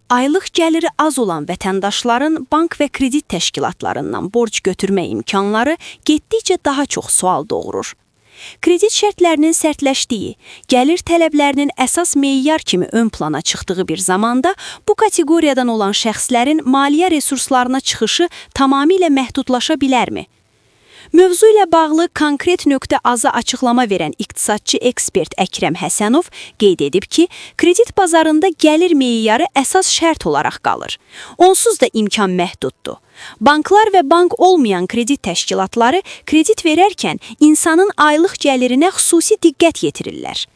Aylıq gəliri az olan vətəndaşların bank və kredit təşkilatlarından borc götürmə imkanları getdikcə daha çox sual doğurur. Kredit şərtlərinin sərtləşdiyi, gəlir tələblərinin əsas meyar kimi ön plana çıxdığı bir zamanda bu kateqoriyadan olan şəxslərin maliyyə resurslarına çıxışı tamamilə məhdudlaşa bilərmi? Mövzu ilə bağlı Konkret.az-a açıqlama verən iqtisadçı ekspert Əkrəm Həsənov qeyd edib ki, kredit bazarında gəlir meyarı əsas şərt olaraq qalır. Onsuz da imkan məhduddur. Banklar və bank olmayan kredit təşkilatları kredit verərkən insanın aylıq gəlirinə xüsusi diqqət yetirirlər.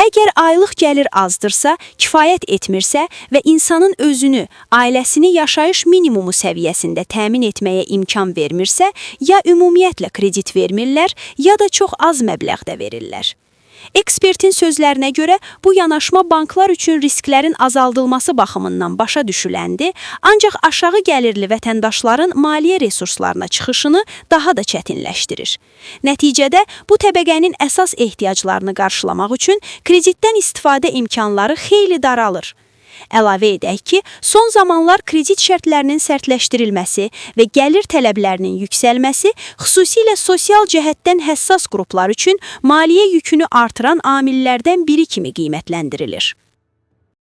Əgər aylıq gəlir azdırsa, kifayət etmirsə və insanın özünü, ailəsini yaşayış minimumu səviyyəsində təmin etməyə imkan vermirsə, ya ümumiyyətlə kredit vermirlər, ya da çox az məbləğdə verirlər. Ekspertin sözlərinə görə bu yanaşma banklar üçün risklərin azaldılması baxımından başa düşüləndir, ancaq aşağı gəlirli vətəndaşların maliyyə resurslarına çıxışını daha da çətinləşdirir. Nəticədə bu təbəqənin əsas ehtiyaclarını qarşılamaq üçün kreditdən istifadə imkanları xeyli daralır. Əlavə edək ki, son zamanlar kredit şərtlərinin sərtləşdirilməsi və gəlir tələblərinin yüksəlməsi xüsusilə sosial cəhətdən həssas qruplar üçün maliyyə yükünü artıran amillərdən biri kimi qiymətləndirilir.